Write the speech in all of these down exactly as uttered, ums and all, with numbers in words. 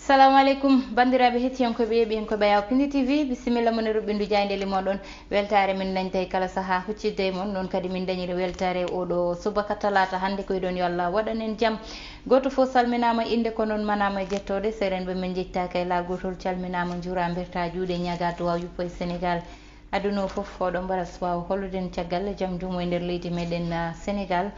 Salamu aleykum, banndiraaɓe hettiyankooɓe, yeeɓiyankooɓe Yaw Pindi T V, bisimilla mon e ruɓɓindu jaayndeeli mooɗon. Weltaare min dañta e kala sahaa huccidde e mon, noon kadi min dañiri weltaare e oɗo subaka talaata hannde. Ko yiɗon yo Allah waɗan en jam. Gooto fof salminaama, innde ko noon manaama e jettooɗe. Seerenɓe men njettaaka e laa gootol, calminaama, njuuraa, mbertaa juuɗe, ñaagaa duwaaw yuppo e Senegaal. Aduna o fof, oɗon mbaɗa suwaawo hollude en caggal jam duumo e nder leydi meɗen, ah, Senegaal.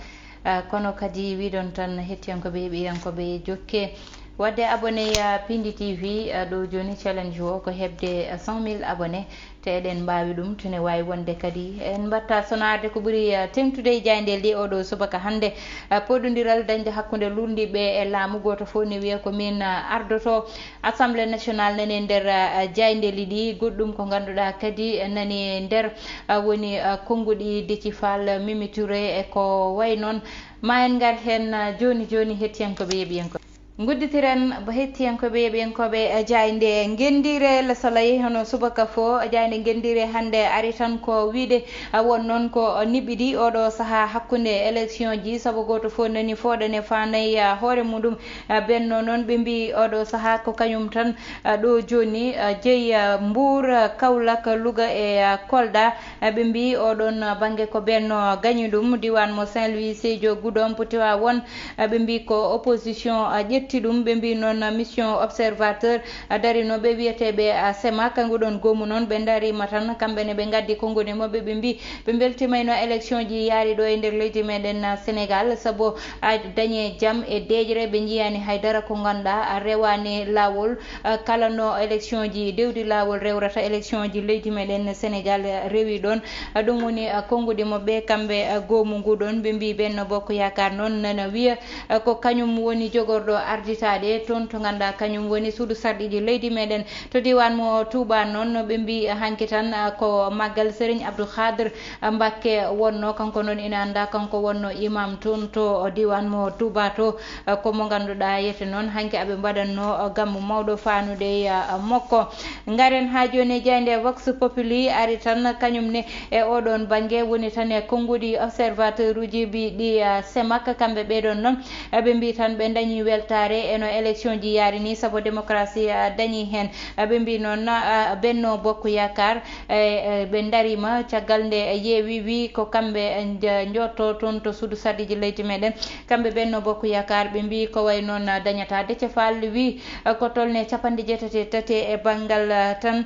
Ah, kono kadi wiɗon tan hettiyankooɓe, yeeɓiyankooɓe, jokke waɗde abonné, ah, Pindi T V, ah, ɗo jooni challenge o ko heɓde, ah, cent mille abonné. Te eɗen mbaawi ɗum, tene waawi wonde kadi en mbatta sonaarde ko ɓuri, ah, teŋtude e jaayndeeli ɗi oɗo subaka hannde. Ah, poɗondiral dañde hakkunde luulndiiɓe e laamu, gooto fof ne wiya ko miin, ah, ardoto Assemblée nationale nani e nder, ah, jaayndeeli ɗi. Goɗɗum ko ngannduɗaa kadi nani e nder, ah, woni, ah, konnguɗi Déthié Fall, Mimi Touré e ko wayi noon. Ma en ngar heen, ah, jooni jooni hettiyankooɓe, yeeɓiyankooɓe. Ngudditiren ba hettiyankooɓe, yeeɓiyankooɓe, eh, jaaynde ngenndiire Le Soleil, hono subaka fof, jaaynde ngenndiire hannde ari tan ko wiyde, eh, won noon ko niɓɓiɗi oɗo sahaa hakkunde élection ji, sabu gooto fof nani fooɗane faanay, eh, hoore muɗum. Eh, Benno noon ɓe mbii oɗo sahaa ko kañum tan, eh, ɗo jooni, eh, jeyi, eh, Mbuur, eh, Kaolack, Louga e, eh, Kolda. Eh, ɓe mbii oɗon, eh, bannge ko Benno gañi ɗum, diiwaan mo Saint-Louis, Sédhiou, Goudomp, Tivaouane. Eh, ɓe mbii ko opposition, eh, ƴetti ɗum. Ɓe mbii noon, eh, mission observateur, eh, darinooɓe wiyeteeɓe, eh, CEMAC, nguɗon goomu noon, ɓe ndariima tan, kamɓe ne ɓe ngaddi konngudi maɓɓe, ɓe mbii ɓe mbeltimayno élection ji yaari ɗo e nder leydi meɗen, eh, Sénégal, sabu a dañe jam e deeƴre, ɓe njiyaani hay dara ko ngannduɗaa a rewaani laawol, eh, kala no élection ji dewdi laawol rewrata élection ji leydi meɗen Sénégal, eh, rewi ɗoon. Eh, ɗum woni, eh, konngudi maɓɓe kamɓe, eh, goomu ngu ɗoon. Ɓe mbii Benno Bokk Yaakaar noon nana wiya, eh, ko kañum woni jogorɗo arditaade toon to ngannduɗaa kañum woni suudu sarɗiiji leydi meɗen. To diiwaan mo Touba noon, ɓe mbii hanki tan, eh, ko maggal Serigne Abdou Khadre Mbakke wonno, kanko noon ina anndaa, kanko wonno imam toon to diiwaan mo Touba to. Eh, ko mo ngannduɗaa yete noon hanki aɓe mbaɗanno, eh, gammu mawɗo faanude e, eh, makko. Ngaren haa jooni e jaaynde Vox Populi ari tan kañum ne e oɗoon bannge, woni tan e konngudi observateur uji bi ɗi, eh, CEMAC, kamɓe ɓeɗon noon, eh, ɓe mbii tan ɓe dañi weltaare e no élection ji yaari ni, sabu démocratie, eh, dañi heen. Eh, ɓe mbii noon, eh, Benno Bokk Yaakaar, eh, eh, ɓe ndariima caggal nde yeewi, wii ko kamɓe, eh, nja-, njotto toon to suudu sarɗiiji leydi meɗen. Kamɓe Benno Bokk Yaakaar, ɓe mbii ko way noon, ah, dañata. Déthié Fall wii, ah, ko tolne capanɗe jeetati e tati e banngal, ah, tan,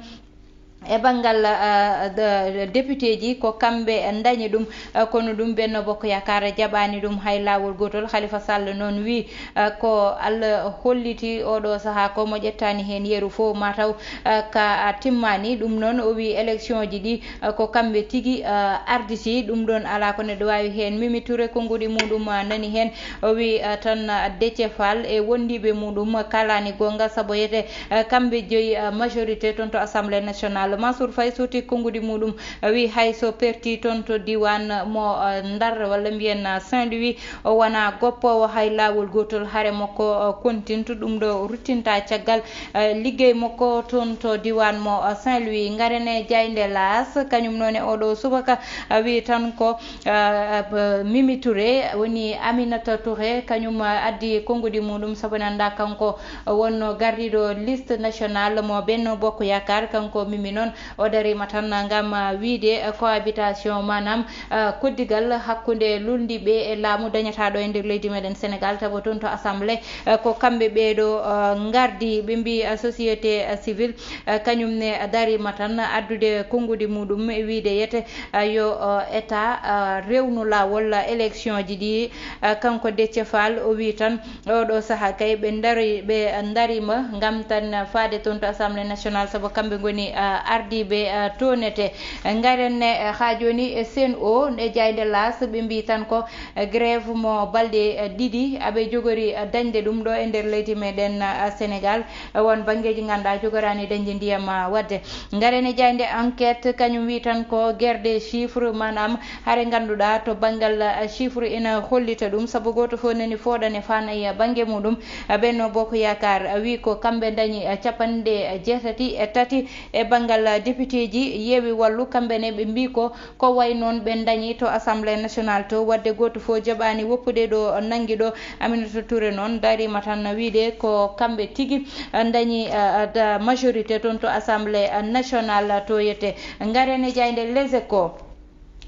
e banngal, ah, de-, député ji ko kamɓe ndañi ɗum, ah, kono ɗum Benno Bokk Yaakaar jaɓaani ɗum hay laawol gootol. Khalifa Sall noon wii, ah, ko Allah holliti oɗo sahaa ko mo ƴettaani heen yeru fof mataw, ah, ka, ah, timmaani. Ɗum noon o wii élection ji ɗi, ah, ko kamɓe tigi, ah, arditi ɗum ɗoon, alaa ko neɗɗo waawi heen. Mimi Touré konngudi muɗum, ah, nani heen. O wii, ah, tan, ah, Déthié Fall e wondiiɓe muɗum kalaani goonga, sabu yete, ah, kamɓe joyi, ah, majorité toon to Assemblée nationale. Mansour Faye suuti konngudi muɗum, ah, wii hay so perti toon to diiwaan mo, ah, Ndar walla mbiyen, ah, Saint-Louis, o wonaa goppoowo hay laawol gootol, hare makko, ah, kontintu ɗum ɗo ruttinta caggal, eh, liggey makko toon to diiwaan mo, eh, Saint-Louis. Ngaren e jaaynde L'As, kañum noon e oɗo subaka, eh, wii tan ko, eh, eh, Mimi Touré, woni Aminata Touré, kañum, eh, addi konngudi muɗum, sabu ene anndaa kanko wonno gardiiɗo liste nationale mo Benno Bokk Yaakaar. Kanko Mimi noon o dariima tan ngam, eh, wiyde, eh, cohabitation, maanaam, eh, koddigal hakkunde luulndiiɓe e laamu dañataaɗo e nder leydi meɗen Sénégal, tawa toon to Assemblée, eh, ko kamɓe ɓeeɗo, eh, ngardi. Ɓe mbii, eh, société, eh, civile, eh, kañum ne dariima tan addude konngudi muɗum e wiyde yete, eh, yo, eh, État, eh, rewnu laawol, eh, élection ji ɗi. Eh, kanko Déthié Fall o wii tan oɗo sahaa kay ɓe ndari, ɓe ndariima ngam tan faade toon to Assemblée nationale, sabu kamɓe ngoni, eh, ardiiɓe, eh, toonete. Ngaren ne, eh, haa jooni e Sen O e jaaynde L'As, ɓe mbii tan ko, eh, grève mo balɗe, eh, ɗiɗi, aɓe jogori, eh, dañde ɗum ɗo e nder leydi meɗen, eh, Sénégal. Eh, won banngeeji ngannduɗaa jogoraani dañde ndiyam, ah, waɗde. Ngaren e jaaynde Enquête, kañum wii tan ko guerre des chiffres, maanaam hare ngannduɗaa to banngal, eh, chiffre ina hollita ɗum, sabu gooto fof nani fooɗane faana e bannge muɗum. Eh, Benno Bokk Yaakaar, eh, wii ko kamɓe dañi, eh, capanɗe jeetati e tati e banngal Député ji Yewwi Wallu, kamɓe ne ɓe mbii ko, ko way noon ɓe ndañi to Assemblée nationale to, wadde gooto fof jaɓaani woppude ɗo nanngi ɗo. Aminata Touré noon dariima tan wiide ko kamɓe tigi ndañi, eh, da majorité toon to Assemblée nationale to yette. Ngaren e jaaynde Les Échos.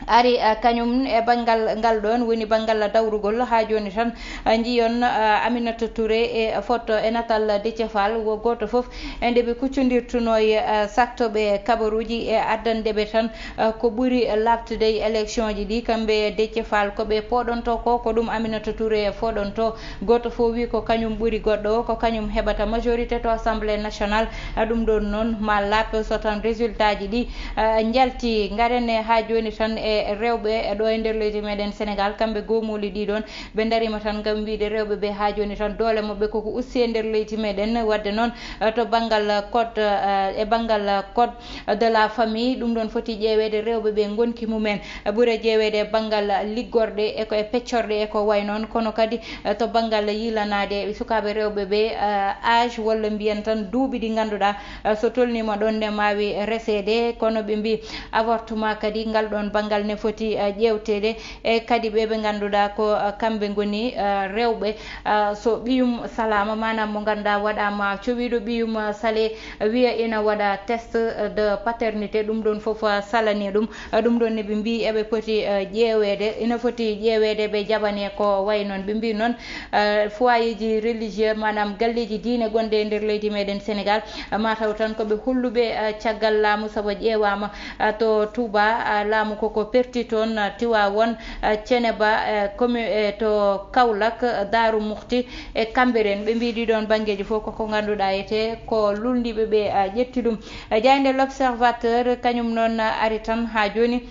Ari, eh, kañum e banngal ngal ɗoon woni banngal dawrugol. Haa jooni tan, eh, njiyon, eh, Aminata Touré e foto e natal Déthié Fall, wo gooto fof e nde ɓe kuccondirtunoo e, eh, saktooɓe kabaruuji e addande ɓe tan, eh, ko ɓuri laaɓtude e élection ji ɗi. Kamɓe Déthié Fall ko ɓe pooɗonto ko, ko ɗum Aminata Touré fooɗonto. Gooto fof wi ko kañum ɓuri goɗɗo o, ko kañum heɓata majorité to Assemblée nationale. Eh, ɗum ɗoon noon ma laaɓ so tan résultat ji ɗi, eh, njalti. Ngaren e haa jooni tan e rewɓe e ɗo e nder leydi meɗen Sénégal, kamɓe goomuuli ɗi ɗoon, ɓe ndariima tan ngam wiide rewɓe ɓe haa jooni tan doole maɓɓe koko usti e nder leydi meɗen. Wadde noon, eh, to banngal code, eh, e banngal code de la famille, ɗum ɗoon foti ƴeeweede rewɓe ɓe ngonki mumen, eh, ɓura ƴeeweede e banngal liggorɗe e ko e peccorɗe e ko way noon, kono kadi, eh, to banngal yiilanaade sukaaɓe rewɓe ɓe, eh, âge walla mbiyen tan duuɓi ɗi ngannduɗaa, eh, so tolniima ɗoon ne maawi reseede, kono ɓe mbii avortement kadi ngal ɗoon banngal ne foti, eh, ƴeewteede. E kadi ɓe ɓe ngannduɗaa ko, eh, kamɓe ngoni, eh, rewɓe, eh, so ɓiyum salaama, maanaam mo ngannduɗaa waɗaama cowiiɗo ɓiyum, eh, sale, eh, wiya ina waɗa test, eh, de paternité, ɗum ɗoon fof, eh, salanii ɗum. Eh, ɗum ɗoon ne ɓe mbii eɓe poti, eh, ƴeeweede, ina foti ƴeeweede ɓe jaɓanee ko way noon. Ɓe mbii noon, eh, foyer ji religieux, maanaam galleeji diine gonɗe e nder leydi meɗen Sénégal, eh, mataw tan ko ɓe holluɓe, eh, caggal laamu, sabu ƴeewaama, eh, to Touba, eh, laamu koko perti toon, eh, Tiwaawoon, eh, Ceneba, eh, commu-, eh, to Kaolack, eh, Daaru Muxti e Cambérène. Ɓe mbii ɗii ɗoon banngeeji fof koko ngannduɗaa etee ko luulndiiɓe ɓe, eh, ƴetti ɗum. Eh, jaaynde L'Observateur kañum noon, eh, ari tan haa jooni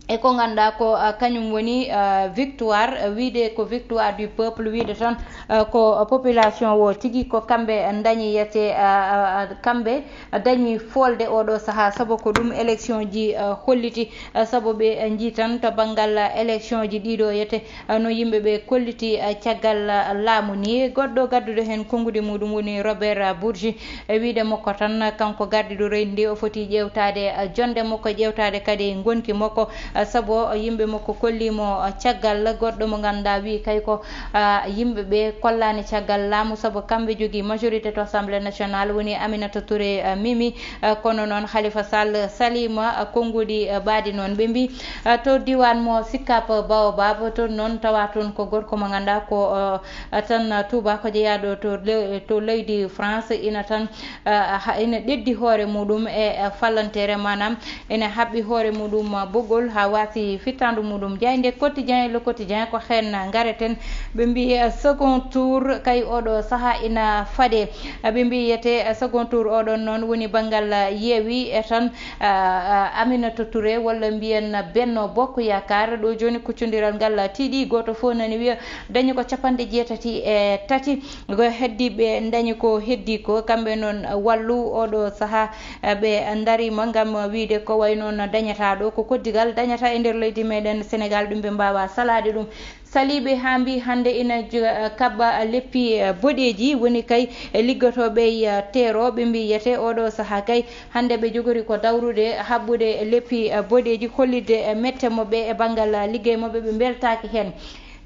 e ko ngannduɗaa ko, ah, kañum woni, ah, victoire, ah, wiide ko victoire du peuple, wiide tan, ah, ko population o tigi ko kamɓe ndañi yete, ah, ah, ah, kamɓe dañi folde oɗo sahaa, sabu ko ɗum élection ji, ah, holliti, ah, sabu ɓe, ah, njii tan to banngal, ah, élection ji ɗiɗo yete, ah, no yimɓe ɓe kolliti, ah, caggal, ah, laamu ni. Goɗɗo gadduɗo heen konnguɗi muɗum woni Robert, ah, Bourgi. E wiide makko tan, kanko gardiiɗo reedu ndi, o foti ƴeewtaade, eh, jonnde makko, ƴeewtaade kadi ngonki makko, eh, sabu yimɓe makko kollii mo, eh, caggal goɗɗo mo ngannduɗaa wii kay ko, eh, yimɓe ɓe kollaani caggal laamu, sabu kamɓe jogii majorité to Assemblée nationale, woni Aminata Touré, eh, Mimi, eh, kono noon Khalifa Sall saliima, eh, konnguɗi, eh, mbaadi noon. Ɓe mbii, eh, to diiwaan mo Sicap Baobab, toon noon tawa toon ko gorko mo ngannduɗaa ko, eh, tan tuubaako jeyaaɗo to le-, to leydi France, ina tan, ah, ha-, ina ɗeddi hoore muɗum e, eh, fallanteere, maanaam ina haɓɓi hoore muɗum, ah, ɓoggol haa waasi fittaandu muɗum. Jaaynde Quotidien, Le Quotidien ko heen ngareten. Ɓe mbii, eh, second tour kay oɗo sahaa ina faɗe. Ah, ɓe mbii yete, eh, second tour oɗon noon woni banngal, ah, Yewwi e tan, ah, ah, Aminata Touré walla mbiyen Benno Bokk Yaakaar. Ɗo jooni kuccondiral ngal tiiɗi, gooto fof nani wiya dañi ko capanɗe jeetati e tati. Ko heddiiɓe ndañi ko heddii ko, kamɓe noon Wallu oɗo sahaa, eh, ɓe ndariima ngam wiide ko way noon dañataa ɗo, ko koddigal dañataa e nder leydi meɗen Sénégal, ɗum ɓe mbaawaa salaade ɗum. Saliiɓe haa mbii hannde ina jo-, eh, kaɓɓa leppi, eh, boɗeeji, woni kay, eh, liggotooɓe, eh, teerooɓe mbii yete oɗo sahaa kay hannde ɓe jogori ko dawrude haɓɓude leppi, eh, boɗeeji, hollitde, eh, mette maɓɓe e banngal, eh, liggey maɓɓe, ɓe mbeltaaki heen.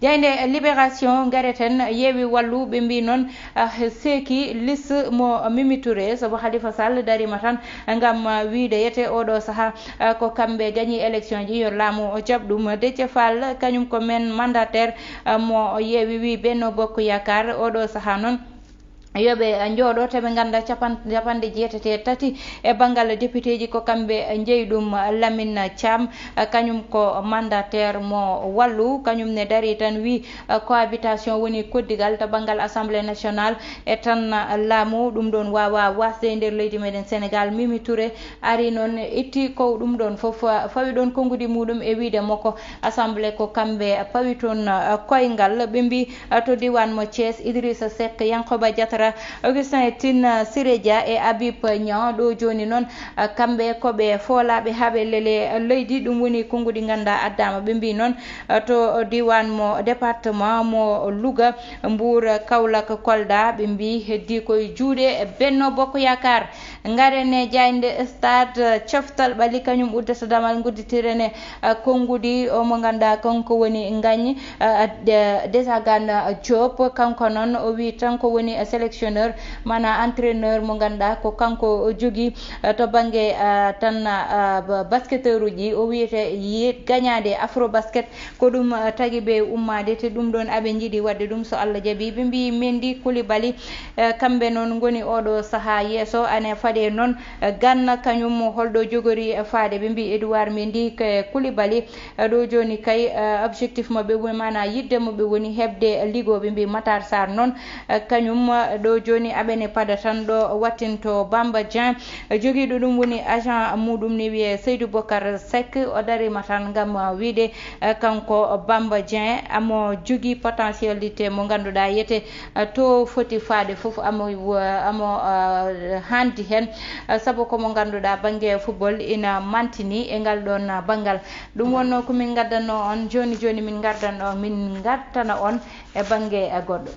Jaaynde Libération, ngareten, Yewwi Wallu, ɓe mbii noon, ah, seeki liste mo Mimi Touré, sabu Khalifa Sall dariima tan ngam, ah, wiide yete oɗo sahaa, ah, ko kamɓe gañi élection ji, yo laamu o jaɓ ɗum. Déthié Fall, kañum ko men mandataire, ah, mo Yewwi, wii Benno Bokk Yaakaar oɗo sahaa noon. Yo ɓe njooɗo, te ɓe ngannda capan-, capanɗe jeetati e tati e banngal député ji, ko kamɓe njeyi ɗum. Lamine Thiam, kañum ko mandataire mo Wallu, kañum ne darii tan, wii cohabitation woni koddigal to banngal Assemblée nationale e tan laamu, ɗum ɗoon waawaa waasde e nder leydi meɗen Sénégal. Mimi Touré ari noon, itti ko ɗum ɗoon fof, fawi ɗoon konnguɗi muɗum e wiide makko Assemblée ko kamɓe pawi toon, eh, koyngal. Ɓe mbii, eh, to diiwaan mo Thiès, Idrissa Seck, Yankoba Diattara, Augustin Tine, Siré Dia e Habib Niang. Ɗo jooni noon, eh, kamɓe ko ɓe foolaaɓe haa ɓe lele leydi. Ɗum woni konnguɗi ngannduɗaa addaama. Ɓe mbii noon, eh, to diiwaan mo département mo Louga, Mbour, Kaolack, Kolda, ɓe mbii heddii koye juuɗe Benno Bokk Yaakaar. Ngaren e jaaynde Stade Coftal Ɓali, kañum uddata damal ngudditiren e, eh, konnguɗi o mo ngannduɗaa kanko woni Ngagne, eh, de-, Desagan Diop. Kanko noon o wii tan ko woni sélectionneur, maanaam entraîneur mo ngannduɗaa ko kanko o jogii, eh, to bannge, eh, tan, eh, ba-, basketteur uji. O wiyete yi-, gañaade Afro Basket. Ko ɗum, eh, tagi ɓe ummaade, te ɗum ɗoon aɓe njiɗi waɗde ɗum so Allah jaɓii. Ɓe mbii Mendy, Koulibaly, eh, kamɓe noon ngoni oɗo sahaa yeeso. Ane faade noon, eh, Gana, kañum holɗo jogori, eh, faade. Ɓe mbii Edouard Mendy, K-, Koulibaly, eh, ɗo jooni kay, eh, objectif maɓɓe woni, maanaa yiɗde maɓɓe woni heɓde ligo. Ɓe mbii Matar Sarr noon, eh, kañum, eh, ɗo jooni aɓene pada tan ɗo wattinto Bamba Dieng. Jogiiɗo ɗum woni agent muɗum ni wiyee Seydou Bokar Seck, o dariima tan ngam, uh, wiide, uh, kanko Bamba Dieng amo jogii potentialité mo ngannduɗaa yete, uh, to foti faade fof amo, uh, amo, uh, haandi heen, uh, sabu ko mo ngannduɗaa bannge football ina mantini e ngal ɗoon, uh, banngal. Ɗum wonnoo ko min ngaddanno on jooni jooni, min ngardanno, min ngartana on e bannge, uh, goɗɗo.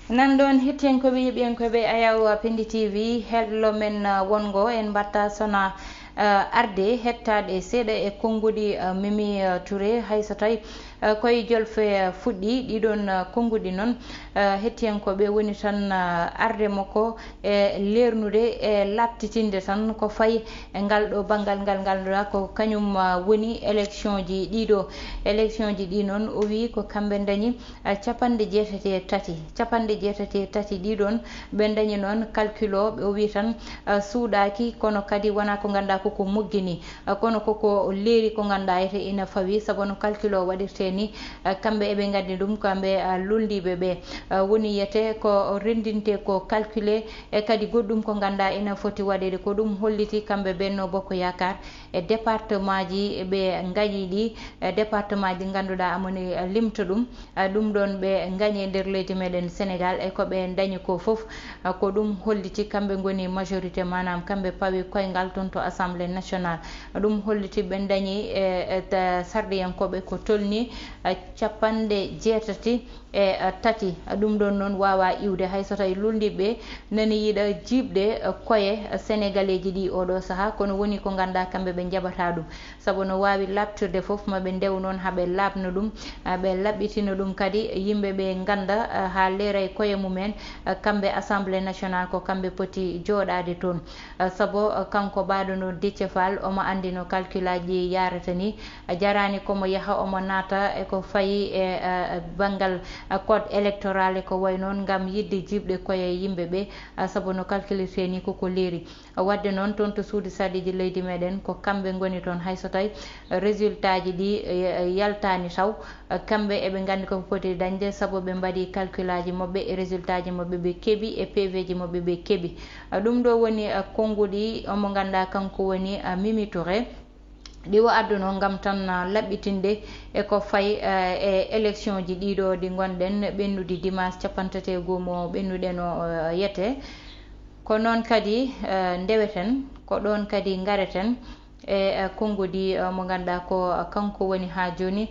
Nan ɗoon, hettiyankooɓe, yeɓiyankooɓe Ayaw Pindi T V, hello men, uh, wonngo en mbaɗta sona, uh, arde hettaade seeɗa e konnguɗi, uh, Mimi, uh, Touré, hay so tawi, uh, koye jolfe, uh, fuɗɗi. Ɗiɗoon, uh, konnguɗi noon, uh, hettiyankooɓe, woni tan, uh, arde makko e leernude e laaɓtitinde tan ko fayi e ngal ɗo banngal ngal, ngal ɗo ko kañum, uh, woni élection ji ɗiɗo. Élection ji ɗi noon, o wii ko kamɓe ndañi, uh, capanɗe jeetati e tati. Capanɗe jeetati e tati ɗi ɗoon ɓe ndañi noon, calcul o, o wii tan, uh, suuɗaaki, kono kadi wonaa ko ngannduɗaa ko ko moggini, uh, kono ko ko leeri ko ngannduɗaa ete ina fawi, sabu no calcul o waɗirtee ni, uh, kamɓe eɓe nganndi ɗum, kamɓe, uh, luulndiiɓe ɓe, uh, woni yete ko renndintee ko calculé, e kadi goɗɗum ko ngannduɗaa ina foti waɗeede. Ko ɗum holliti kamɓe Benno Bokk Yaakaar e département ji ɓe ngañi ɗi, e département ji ngannduɗaa amoni limto ɗum, a, ɗum ɗoon ɓe ngañi e nder leydi meɗen Sénégal, e ko ɓe ndañi ko fof, a, ko ɗum holliti kamɓe ngoni majorité, maanaam kamɓe pawi koyngal toon to Assemblée nationale. Ɗum holliti ɓe ndañi e, e ta-, sarɗiyankooɓe ko tolni, a, capanɗe jeetati e, a, tati. Ɗum ɗoon noon waawaa iwde, hay so tawi luulndiiɓe nani yiɗa jiiɓde, a, koye Senegaleeji ɗi oo ɗoo sahaa, kono woni ko ngannduɗaa kamɓe ɓe njaɓataa ɗum. Sabu no waawi laaɓtirde fof, ma ɓe ndew noon haa ɓe laaɓna ɗum, a, ɓe laɓɓitina ɗum kadi, yimɓe ɓe ngannda, a, haa leera e koye mumen, a, kamɓe Assemblée nationale ko kamɓe poti jooɗaade toon. A, sabu, a, kanko ɓaaɗo no Déthié Fall, omo anndi no calcul aji ɗi yahrata ni. A, jaraani komo yaha omo naata e ko fayi e, a, banngal, a, code électoral e ko wayi noon ngam yiɗde jiiɓde koye yimɓe ɓe, a, sabu no calculirtee ni koko leeri. Waɗde noon, toon to suudu sarɗiiji leydi meɗen, ko kamɓe ngoni toon, hay so tawi résultat ji ɗi, eh, yaltaani taw, eh, kamɓe eɓe nganndi ko ɓe poti dañde, sabu ɓe mbaɗi calcul aji maɓɓe e résultat ji maɓɓe ɓe keɓi e P V ji maɓɓe ɓe keɓi. Eh, ɗum ɗo woni, eh, konnguɗi omo ngannduɗaa kanko woni, eh, Mimi Touré. Ɗi o adduno ngam tan, eh, laɓɓitinde e ko fayi, eh, e élection ji ɗiɗo ɗi ngonɗen ɓennude dimanche capanɗe tati e goo mo ɓennuɗen o, eh, yete. Ko noon kadi, eh, ndeweten, ko ɗoon kadi ngareten e, eh, konnguɗi, eh, mo ngannduɗaa ko kanko woni haa jooni,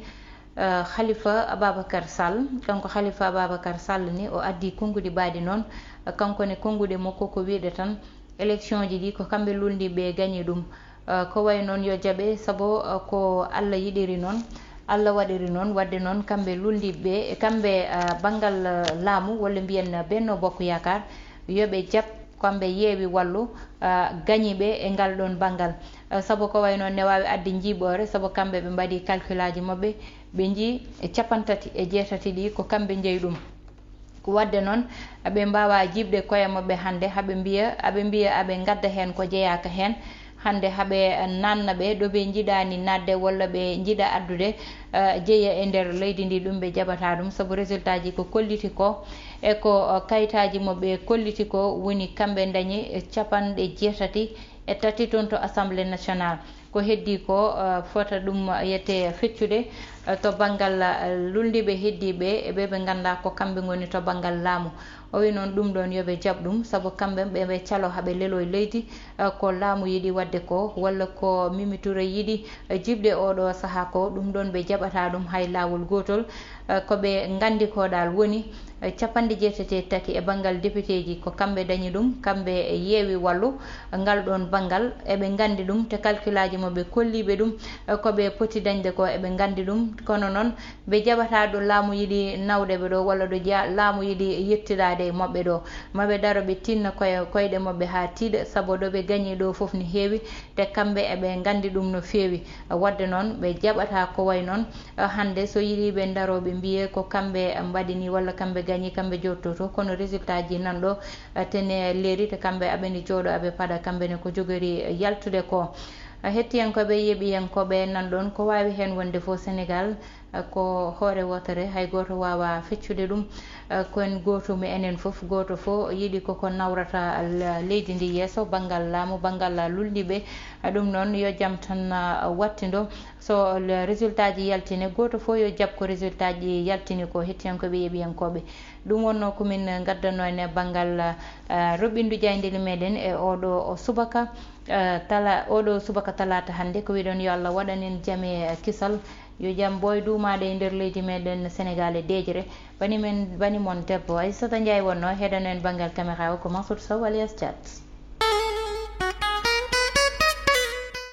eh, Khalifa Ababacar Sall. Kanko Khalifa Ababacar Sall ni, o addi konnguɗi mbaɗi noon, eh, kanko ne konnguɗi makko ko wiyde tan élection ji ɗi ko kamɓe luulndiiɓe gañi ɗum. Eh, ko wayi noon yo jaɓe, sabu, eh, ko Allah yiɗiri noon, Allah waɗiri noon, waɗde noon kamɓe luulndiiɓe, kamɓe, eh, banngal, eh, laamu, walla mbiyen Benno Bokk Yaakaar, yo ɓe jaɓ, kamɓe yeewi wallu, eh, gañiiɓe e ngal ɗoon banngal. Eh, sabu ko wayi noon ne waawi adde njiiɓoore, sabu kamɓe ɓe mbaɗi calcul aji maɓɓe, ɓe njii e capanɗe tati e jeetati ɗi ko kamɓe njeyi ɗum. Ko waɗde noon, ɓe mbaawaa jiiɓde koye maɓɓe hannde, haa ɓe mbiya, haa ɓe mbiya, haa ɓe ngadda heen ko jeyaaka heen. Hannde haa ɓe naatna ɓe ɗo ɓe njiɗaani naatde walla ɓe njiɗa addude, eh, jeya e nder leydi ndi, ɗum ɓe jaɓataa ɗum, sabu résultat ji ko kolliti ko, e ko, eh, kayitaaji maɓɓe kolliti ko, woni kamɓe ndañi, eh, capanɗe jeetati e tati toon to Assemblée nationale. Ko heddii ko, eh, fota ɗum yete feccude, eh, to banngal, eh, lulndiiɓe heddiiɓe, e ɓe ɓe nganndaa ko kamɓe ngoni to banngal laamu. O wi noon ɗum ɗoon yo ɓe jaɓ ɗum, sabu kamɓe ɓe ɓe calo haa ɓe lelo e leydi, eh, ko laamu yiɗi waɗde ko, walla ko Mimi Touré yiɗi, eh, jiɓde oɗo sahaa ko, ɗum ɗoon ɓe jaɓataa ɗum hay laawol gootol. Eh, ko ɓe nganndi ko ɗaal woni, eh, capanɗe jeetati e tati e banngal depiteeji, ko kamɓe dañi ɗum, kamɓe yeewi wallu ngal ɗoon banngal, eɓe nganndi ɗum, te kalkulaaji maɓɓe kolliiɓe ɗum, eh, ko ɓe poti dañde ko eɓe nganndi ɗum, kono noon ɓe jaɓataa ɗo laamu yiɗi nawde ɓe ɗo, walla ɗo ja-, laamu yiɗi yettidaade e maɓɓe ɗo. Ma ɓe daro ɓe tinna koye, koyɗe maɓɓe haa tiiɗa, sabu ɗo ɓe gañi ɗo fof ne heewi, te kamɓe eɓe nganndi ɗum no feewi. Waɗde noon, ɓe jaɓataa ko way noon. Eh, hannde so yiɗi ɓe ndaro ɓe mbiye ko kamɓe mbaɗi ni walla kamɓe gañi, kamɓe jottoto, kono résultat ji nan ɗo, eh, tene leeri te kamɓe aɓe ni jooɗo aɓe paɗa kamɓe ne ko jogori yaltude ko. Eh, hettiyankooɓe, yeeɓiyankooɓe nan ɗoon ko waawi heen wonde fof Sénégal, eh, ko hoore wootere, hay gooto waawaa feccude ɗum. Eh, ko en gootum e enen fof, gooto fof yiɗi koko nawrata l-, leydi ndi yeeso, banngal laamu, banngal lulndiiɓe. Eh, ɗum noon yo jam tan, eh, wattindo. So le résultat ji yaltine, gooto fof yo jaɓ ko résultat ji yaltini ko, hettiyankooɓe, yeeɓiyankooɓe. Ɗum wonnoo ko min ngaddannoo en e banngal, eh, roɓɓindu jayndeli meɗen e oɗo o subaka, eh, tala-, oɗo subaka talaata hannde. Ko wiɗon yo Allah waɗan en jam e kisal, yo jam ɓooy duumaade e nder leydi meɗen Sénégal e deeƴre. Bani men, bani mon debbo Aissata Ndiaye wonnoo, heɗano en banngal caméra o ko Mansour Sow alias Thiat.